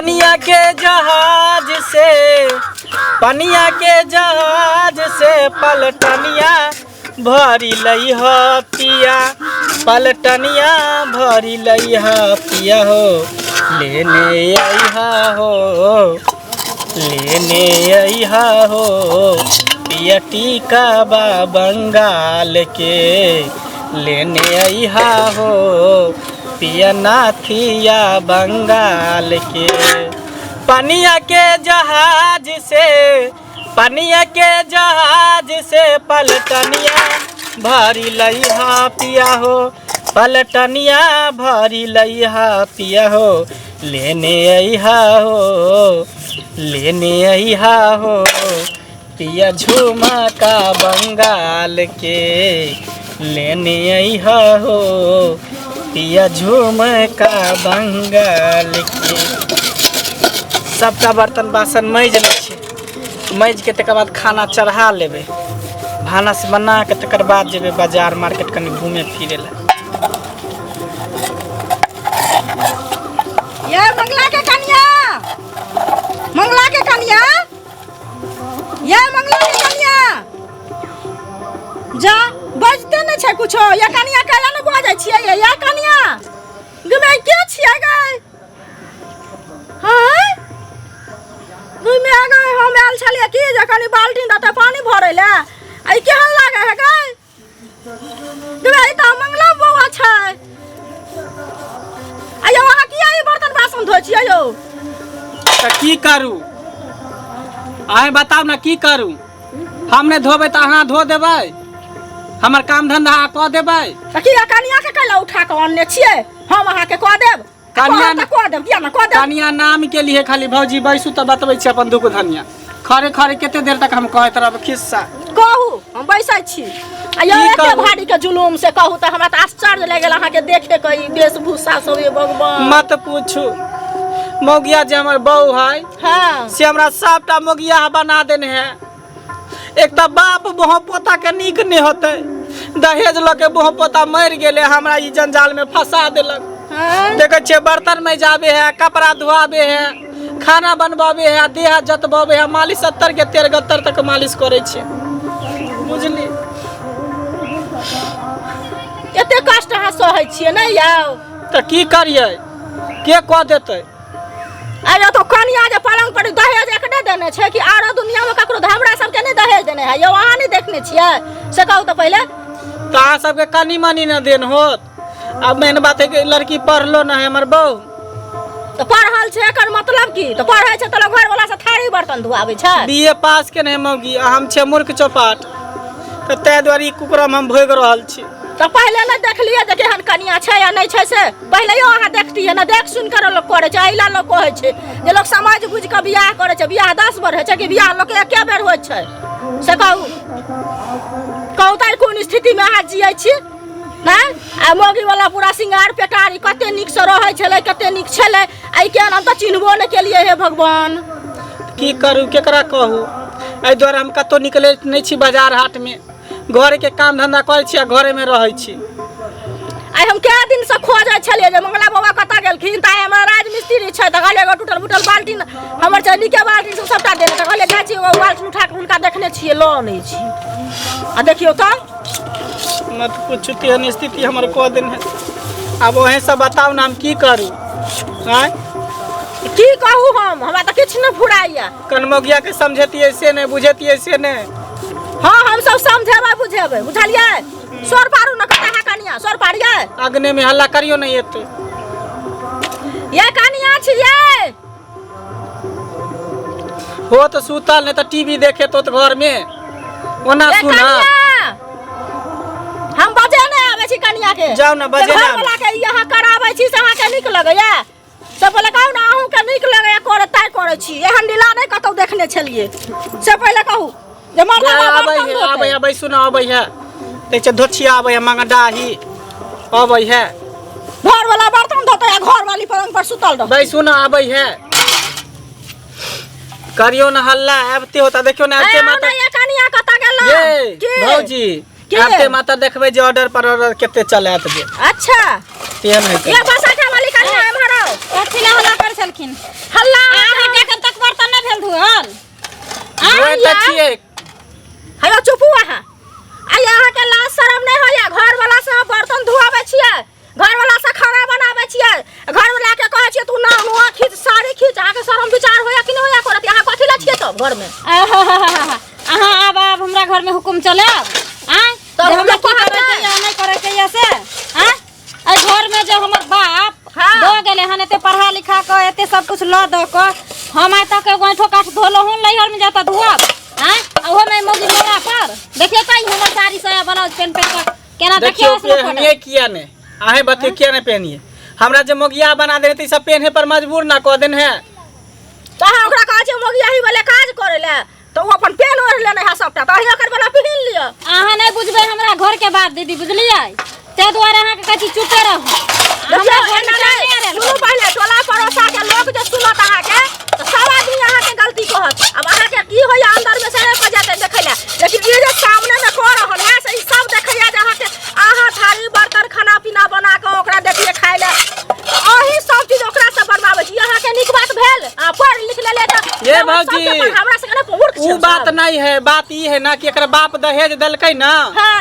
पनिया के जहाज से, पनिया के जहाज से पलटनिया भरी लई ह पिया, पलटनिया भरी लई ह पिया हो, लेने अइहा हो, लेने अइहा हो पिया टीका बा बंगाल के, लेने अइहा हो पिया नाथिया बंगाल के। पनिया के जहाज से, पनिया के जहाज से पलटनिया भरी लइहा पिया हो, पलटनिया भरी लइहा पिया हो, लेने अइहा हो, लेने अइहा हो पिया झुमका बंगाल के, लेने अइहा हो पिया झुमका बंगाल के। सबटा बर्तन बासन माजि लै छी, माजिके तकर बाद खाना चढ़ा लेबै, भानस बना के तकर बाद जेबै बाजार मार्केट कनि घूमे फिरे लए। ये मंगला के कनिया, मंगला के कनिया, ये मंगला के कनिया, जा बजते नहीं छै कुछो। ये कनिया कैला ने बजै छियै? ये कनिया गमे के छियै गै? हाँ गमे गै, हम आयल छलियै की जे कनि बाल्टीन दऽ तऽ पानि भरै लए, आ ई केहन लागै है गै? गमे ई तऽ मंगला बौआ छै। आ यौ अहाँ किया ई बर्तन बासन धोइ छियै यौ? तऽ की करू अहें बताउ ने, की करू? हम नहि धोबै तऽ अहाँ धो देबै? हमर काम धंधा अहाँ कऽ देबै? तऽ किया कनिया के कैला उठा कऽ अनने छियै? हम अहाँके कऽ देब। कनिया कहब तऽ कऽ देब, किया ने कऽ देब? कनिया नाम के लिए खाली। भौजी बैसू तऽ बतबै छी अपन दुख धनिया खरे खरे। कते देर तक हम कहैत रहब खिस्सा? कहू, हम बैसै छी। आ यौ की एते कहू? भारी के जुलूम से कहू तऽ हमरा तऽ आश्चर्य लागि गेल अहाँके देखे के, ई वेशभूषा सब, हे भगवान। मत पूछू, मौगिया जे हमर बहू है से हमरा सबटा मौगिया बना देने है। एक तऽ बाप बोह पोता के नीक नहि होतै, दहेज लऽ के बोह पोता मरि गेलै, हमरा ई जंजाल में फंसा देलक। देखै छियै, बर्तन में जाबे है, कपड़ा धोआबे है, खाना बनबाबे है, देह जतबाबे है, मालिश 70 के तेर गत्तर तक मालिश करै छियै, बुझली? एते कष्ट अहाँ सहै छियै नहि यौ? तऽ की करियै, के कऽ देतै? अरे तो कनिया जे पलंग पर दहेज एकरे देने छै कि आरो दुनिया में ककरो? हमरा सबके नहि दहेज देने है यौ, अहाँ नहि देखने छियै से कहू तऽ पहिले। तऽ अहाँ सबके कनि मनि ने देन होत। आब मेन बात है कि लड़की पढ़लो न है हमर बहू। तऽ पढ़ल छै एकर मतलब की? तऽ पढ़ै छै तऽ लोक घरवाला से थारी बर्तन धोआबै छै? बी ए पास केने है मौगी आ हम छियै मूर्ख चौपाट, तऽ ताहि दुआरे ई कुकरम हम भोगि रहल छी। तऽ पहिले नहि देखलियै जे केहन कनिया छै या नहि छै? से पहिलेयो अहाँ देखतियै ने। देख सुनि कऽ लोक करै छै। एहि लए लोक कहै छै जे लोक समझ बुझि कऽ बियाह करै छै। बियाह 10 बेर होइ छै कि बियाह लोक एके बेर होइ छै, से कहू? कहू तऽ कोन स्थितिमे अहाँ जियै छी? नहि आ मौगीवला पूरा सिंगार पेटार, ई कते नीकसँ रहै छलै, कते नीक छलै, आ ई केहन, हम तऽ चिन्हबो नहि केलियै, हे भगवान। की करू, केकरा कहू? एहि दुआरे हम कतहु निकलै नहि छी बाजार हाटमे, घरके काम धंधा करै छी आ घरेमे रहै छी। आइ हम कए दिनसँ खोजै छलियै जे मंगला बाबा कतऽ गेलखिन। तऽ आइ हमर राजमिस्त्री छै तऽ कहलियै एगो टूटल फूटल बाल्टीन हमर छै, नीके बाल्टीन सब सबटा देने, तऽ कहलियै जाइ छी ओ बाल्टीन उठा कऽ हुनका देखने छियै लऽ अनै छी, आ देखियौ तऽ। मत पूछू, तेहन स्थिति हमर कऽ देने। आब ओहे सब बताउ ने, हम की करू आँय? की कहू हम, हमरा तऽ किछु नहि फुराइया। कनमोगिया के समझेतियै से नहि, बुझेतियै से नहि। हाँ, हम सब समझेबै बुझेबै, बुझलियै? सोर पारू न, कतऽ है कनिया? सोर पारियै। अगने में हल्ला करियो, नहीं एते। ये कनिया छियै? हो तो सुतल, नहीं तो टीवी देखे तो घर में ओना। ये सुना। कनिया, हम बजे नहि आबै छी कनिया के। जाउ ने, बजे घर ने आबै। वाला के यहाँ कराबै छी से अहाँके नीक लगैया? से पहिले कहू ने, अहूँके नीक लगैया करे तैं करै छी? एहन लीला नहि कतहु देखने छलियै, से पहिले कहू जे मर्दा आबै है, आबै है, बैसू ने, आबै है। देखै छै धोछिया आबै है, मंगडाही आबै है। घर वाला बर्तन धोतै आ घर वाली पलंग पर सुतल रहतै। बैसू ने, आबै है। करियो न हल्ला, आबते होता, देखियो ने आबते माता। ये कनिया कतऽ गेल? ये की? भौजी। की? आबते माता देखबै जे ऑर्डर पर ऑर्डर कते चलायत जे। अच्छा। तेहन हेतै। ये बसाठा वाली कनिया, एम्हर आउ। कथी ला हल्ला करै छलखिन। हल्ला। अहाँके एखन तक बर्तन नहि भेल धोअल? धोए तऽ छियै। हेयो, चुपू अहाँ। आइ अहाँके लाज शरम नहि होइया? घर वाला से अहाँ बर्तन धोआबै छियै, घर वाला से खाना बनाबै छियै, घर वाला के कहै छियै तू ना नुआ खींच, साड़ी खींच। अहाँके शरम विचार होइया कि नहि होइया? करत अहाँ कथी लै छियै तब घर में? आहाहाहा, अहाँ आब आब हमरा घर में हुकुम चलायब आँय? तब जे हमरा हमरा की कहबै। करैके या नहि करैके या से आँय? एहि घर में जो हमर बाप दऽ गेलै हन एते पढ़ा लिखा कऽ, एते सब कुछ लऽ दऽ कऽ, हम आइ तक एगो ऐंठो काठ धोलहुँ हन? नैहर में जाता धोअब आँय? आ ओहो में मौगी मेरा पर देखियौ तऽ ई हमर साड़ी साया ब्लाउज पेन पेन कऽ केना। देखियौ, देखियौ असलो फोटो। पहनिए किया ने? अहें बतियौ, किया ने पहनिए? हमरा जे मोगिया बना देने तऽ ई सब पेन्हे पर मजबूर ना कऽ देने है। तऽ अहाँ ओकरा कहै छियै मोगियाही वाले काज करै लए, तऽ ओ अपन पेन ओढ़ लेने है सबटा, तऽ अहीं ओकर वाला पहिन लिअ। अहाँ नहि बुझबै हमरा घर के बात दीदी, बुझलियै? ताहि दुआरे अहाँके कहै छी चुपे रहू। देखियौ, हमरा घर एना में नहि नहि रहल। सुनू, पहिले टोला पड़ोसा के लोक जे सुनत अहाँके तऽ सब आदमी अहाँके गलती कहत। आब अहाँके की होइया अंदर में से नहि बजेतै देखै लए, लेकिन ई जे सामने में कऽ रहल है से ई सब देखैया जे अहाँके अहाँ थारी बर्तन खाना पीना बना कऽ ओकरा देखिए खाइ लए, तऽ अहीं सब चीज ओकरा से बनवाबै छी। अहाँके नीक बात भेल? अहाँ पढ़ि लिख लेलियै तऽ ये हम भौजी, सबके पढ़- हमरा सबके ने मूर्ख उ छै बात सब। नहीं है। बात ई है ना कि एकर बाप दहेज देलकै ना,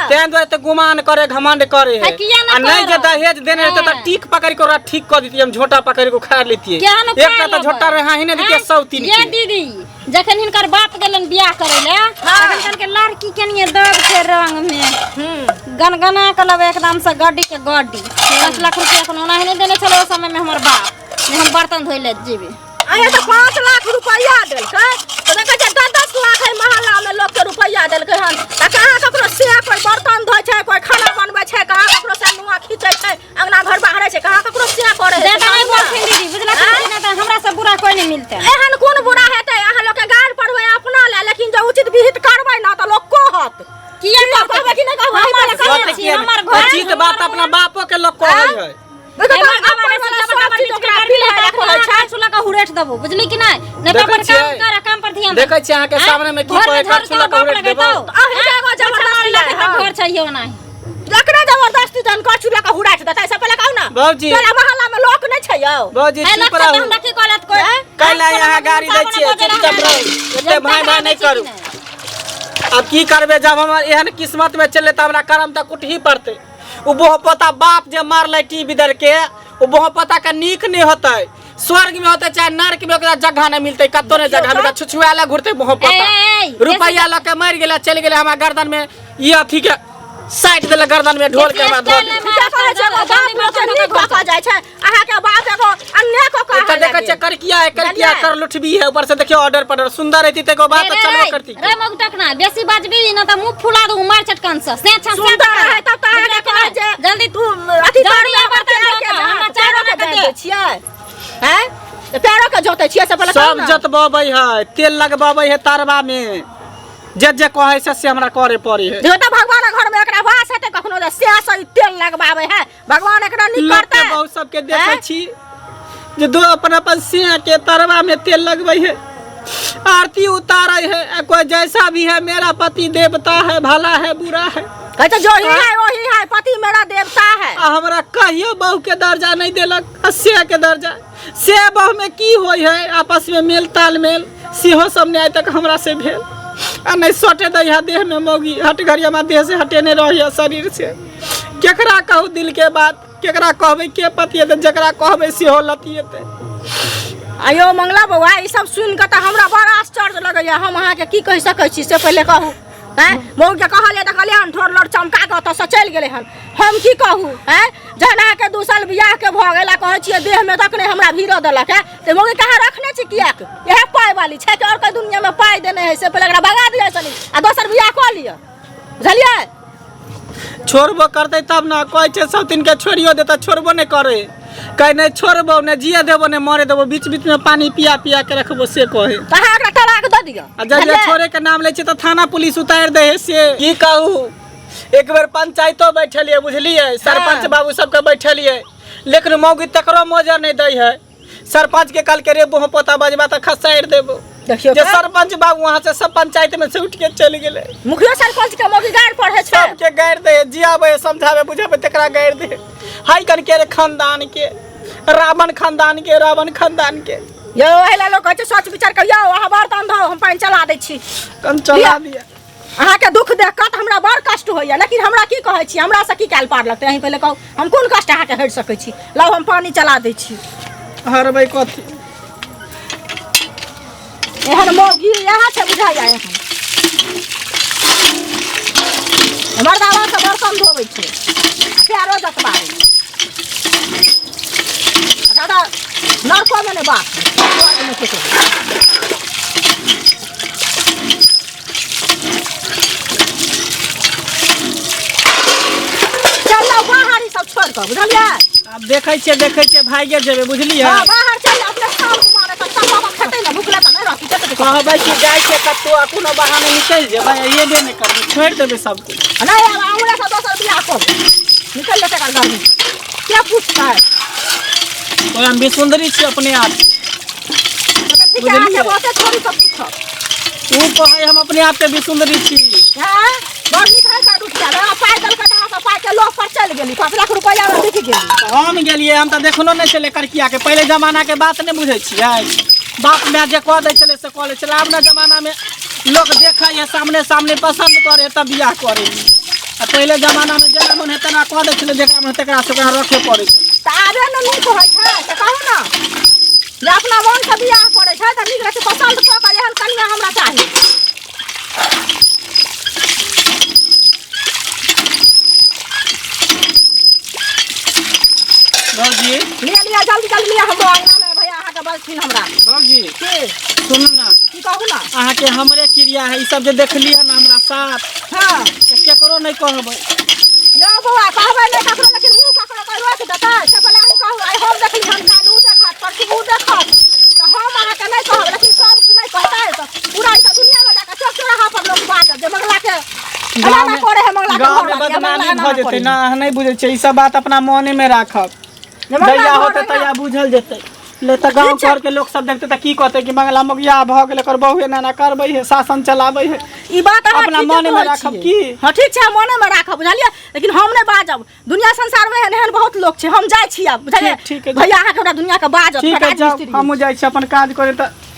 तें दुआरे तऽ गुमान करे, घमंड करे है। है, किया ना आ नहीं जे करब? दहेज देने रहते तऽ हाँ। टीक पकड़ के ओकरा ठीक कऽ दितियै, हम झोटा पकड़ के उखाड़ लेतियै। किया न एकटा उखाड़ तऽ झोटा लेबै? रहा ही नहीं दितियै आँय? 103 ये के। दीदी, जखन हिनकर बाप गेलन बियाह करे ले, तखन कहलकै लड़की केनिये दब छै रंग में, गनगना के लेबै एकदम से गड्डी के गड्डी। 5 लाख रुपया एखन ओनाही नहि देने छलै ओहि समय में हमर बाप जे हम बर्तन धोइ ले जेबै। अरे तऽ 5 लाख रुपैआ देलकै तऽ देखै छियै 10-10 लाख एहि मोहल्ला में लोक के रुपैआ देलकै हन, तऽ कहाँ ककरो से कोइ बर्तन धोइ छै, कोइ खाना बनबै छै, कहाँ ककरो से नुआ खींचै छै, अंगना घर बाहरै छै, कहाँ ककरो से करै है? ज्यादा नहि बोलथिन दीदी, बुझलखिन कि नहि? तऽ हमरा से बुरा कोइ नहि मिलतै। एहन कोन बुरा हेतै? अहाँ लोक के गाड़ पड़बै अपना ले, लेकिन जे उचित विहित करबै ना तऽ लोक कहत। किया कहबै कहतै? कि नहि कहबै? हमर पहिले घर कहबै। छी, हमर घर। उचित बात अपना बापो के लोग कहै है। देखो तऽ हमर अपन बाबा वाला से सब बड़ा चीज ओकरा बड़ा पिल्हे लए कहै छै। कछुला के हुरेठ देबो, बुझली कि नहि? नहि तऽ देखै अपन काम छियै? कर आ काम पर ध्यान दे। देखै छियै अहाँके आँय? सामने में की घर में कहै, झाड़ू करछुला तोहर बाप के हुरेठ देबो। लगेतौ? अहीं के एगो जबरदस्ती लगे है। घर चाहिए ओनाही। एकरा जबरदस्ती जहन करछुला के हुराट देतै से पहिले कहू ना। बाबूजी। तोरा मोहल्ला में लोक नहि छै यौ? बाबूजी, है, चुप लोक रहू। हमरा की कहलत कोइ? कैला यहाँ गाड़ी दै छियै? चुपचाप रहू, एते भाई भाई नहि करू। आब की करबै, जब हमर एहन किस्मत में चलले तऽ हमरा करम तऽ कुटही पड़तै। ओ बोह पोता बाप जे मारलै टी बिदर के, ओ बोह पोता के नीक नहि होतै। स्वर्ग में होतै चाहे नर्क में, ओकरा जगह नहि मिलतै, कतौ नहि जगह मिलतै। छुछुआले घुरतै बोह पोता। ए, ए, रुपैआ लऽ के मरि गेलै, चलि गेलै। हमरा गर्दन में ई अथी के साटि देलक, गर्दन में ढोल के हमरा धऽ देलक। ठीके कहै छै, एगो बाप लोक के नीक कऽ कऽ जाइ छै। अहाँके बाप एगो अन्ने कऽ कऽ एकर देखै छियै करकिया है, करकिया कर लुठबी है। ऊपर से देखियौ ऑर्डर पर सुंदर रहती तऽ एगो बात रे, चलबो रे, करती। रे मगटकना, बेसी बाजबी ना तऽ मुंह फुला दू मार चटकन से से छा। सुंदर रहै तब तऽ अहाँके कहै जे जल्दी तू अथी जल्दी करबै, आबर हमरा तऽ पैर के जोता, जात, हमरा चाय पैरो के बना कऽ जाइत दे। दै छियै हैं तऽ पैरो के जोतै छियै से पहिले कहू सब ना। जतबबै है, तेल लगबबै है तरवा में। जे जे कहै से से हमरा करे पड़े है। देखो तऽ भगवान घर में एकरा वास हेतै कखनो जे से से ई तेल लगबाबै है? भगवान एकरा नीक लोक के करतै? बहुत सबके देखै हैं? छी जे दो अपन अपन सिंह के तरवा में तेल लगबै है, आरती उतारे है, आ कोई जैसा भी है मेरा पति देवता है, भला है बुरा है। कहै छै जो ही है वही है, पति मेरा देवता है। आ हमरा कहियो बहू के दर्जा नहीं देलक, आ से के दर्जा से बहू में की होई है आपस में मेल तालमेल सेहो सब नहीं आइ तक हमरा से भेल। आ नहीं सटे दै है देह में मौगी, हट घड़ी हमरा देह से हटेने रही शरीर से। केकरा कहू दिल के बात? केकरा कहबै? के पतिएतै? जकरा कहबै सेहो लतिएतै। आयो मंगला बौआ, ई सब सुनि कऽ तऽ हमरा बड़ आश्चर्य लगैया। हम अहाँके की कहि सकै छी से पहिले कहू। हैं, मौके कहलियै तऽ कहलियै हन ठोर लोर चमका कऽ ओतऽसँ चलि गेलै हन। हम की कहू? हैं, जहन अहाँके 2 साल बियाहके भऽ गेल आ कहै छियै देहमे तक नहि हमरा भीड़ो देलक है, तऽ मौगी कहाँ रखने छी? किएक इएह पाइ वाली छै कि आओर कोइ दुनियामे पाइ देने है? से पहिले एकरा भगा दिअ सनी आ दोसर बियाह कऽ लिअ, बुझलियै? छोड़बो करतै तब ने। कहै छै सब दिन के छोड़ियो देतै, छोड़बो नहि करै। कहै नहि छोड़बो, नहि जिए देबो, नहि मरे देबो, बीच बीच में पानी पिया पिया के रखबो, से कहै। तऽ अहाँ एकरा तलाक दऽ दिअ। आ जब बुझलियै? छोड़े के नाम लै छियै तऽ थाना पुलिस उतारि दै है। से की कहू, एक बेर पंचायतो बैठलियै, बुझलियै? सरपंच बाबू सबके बैठलियै, लेकिन मौगी तकरो मोजर नहि दै है। सरपंच के कहलकै रे बोह पोता, बजबा तऽ खसारि देबो। देखियौ जे तऽ। सरपंच बाबू वहाँ से सब पंचायत में से उठ के चलि गेलै। मुखिया सरपंच के मौगी गारि पढ़ै छै। सबके गारि दे, जियाबे समझाबे बुझाबे तकरा गारि दे। हाय कन के रे खानदान के रावण खानदान के रावण खानदान के यौ एहि लए लोक कहै छै सोच विचार कऽ यौ अहाँ बर्तन धो हम पानि चला दै छी कन चला दिया अहाँके दुख देख कऽ तऽ हमरा बड़ कष्ट होइए लेकिन हमरा की कहै छी हमरासँ की कयल पार लगतै अहीं पहिले कहू हम कोन कष्ट अहाँके हरि सकै छी लाउ हम पानि चला दै छी हरबै कथी एहन मौगी इएह छै बुझाइया एहन मर्दावा से बर्तन धोबै छै पैरो जतबाबै छै दादा नरकोमे नहि बात स्वर्गमे ककरो। चल जाउ बाहर ई सब छोड़ कऽ बुझलियै आब देखै छियै देखै छियै भागे जेबै बुझलियै हाँ बाहर चल जाउ अपने काम कुमार एखन सब बाबा खेतै ने भुखले तऽ नहि रहती खेतै तऽ कहबै कि जाइ छियै कतौ आ कोनो बहाने निकलि जेबै एबे नहि करबै छोड़ि देबै सब कुछ नहि आब हमरा से दोसर बियाह करू निकलि जेतै एकर गर्मी के पूछतै ओहि हम बिसुन्दरी छी अपने आप तऽ ठीक है अहाँके बुझलियै? बहुते छोड़ी सब पूछब ओ कहै हम अपने आप के बिसुन्दरी छी हैं बड़ नीक है कार्ड उठा दे पाइ देलकै तऽ अहाँ सब पाइके लोभ पर चलि गेली 5 लाख रुपैआ मे बिक गेली हम गेलियै हम तऽ देखनो नहि छलै करकिया के पहिले जमाना के बात नहि बुझै छियै बाप माय जे कऽ दै छलै से कऽ लै छलै आब ने जमानामे लोक देखै है सामने सामने पसन्द करे तब बियाह करे आ पहिले जमानामे जेना मन है तेना कऽ दै छलै जेकरा मन तेकरा से ओकरा रखे पड़ै छलै तऽ आबे ने नीक होइ छै तऽ कहू ने जे अपना मोनसँ बियाह करै छै तऽ नीक रहै छै पसन्द कऽ कऽ एहन कनिया हमरा चाही भौजी लिअ लिअ जल्दी जल्दी लिअ हमरो अङ्गनामे भैया अहाँके बजथिन हमरा भौजी की सुनू ने की कहू ने अहाँके हमरे क्रिया है ई सब जे देखलियै हन हमरा साथ हँ तऽ केकरो नहि कहबै यौ बौआ कहबै नहि ककरो लेकिन मुँह ककरो कोइ रोकि देतै से पहिले अहीं कहू आइ हम देखली हन काल्हि ओ देखत परसू ओ देखत तऽ हम अहाँके नहि कहब लेकिन सब नहि कहतै तऽ पूरा ई सब दुनियामे जाकऽ चौक चौराहा पर लोक बाजत जे मंगलाके एना ना करे है मंगलाके गाँव में घरवाली, आ मंगला बदनामी एना भऽ ना जेतै करे ना अहाँ नहि बुझै छियै ई सब बात अपना मने मे राखब जे मंगला जहिया घर होतै एना- तहिया बुझल जेतै ले तऽ गाँव घर के लोक सब देखतै तऽ की कहतै कि मंगला मोगिया भऽ गेल एकर बहु एना एना करबै है शासन चलाबै है ई बात अहाँ अपना ठीके मने मे कहै राखब छियै। की? हँ ठीक छै मने मे राखब बुझलियै लेकिन हम नहि बाजब दुनिया संसार मे एहन एहन बहुत लोक छै हम जाइ छी आब बुझलियै ठीक- ठीक है। भैया अहाँके हमरा दुनिया के बाजत ठीक है जाउ राजमिस्त्री हमहूँ जाइ छी अपन काज करे तऽ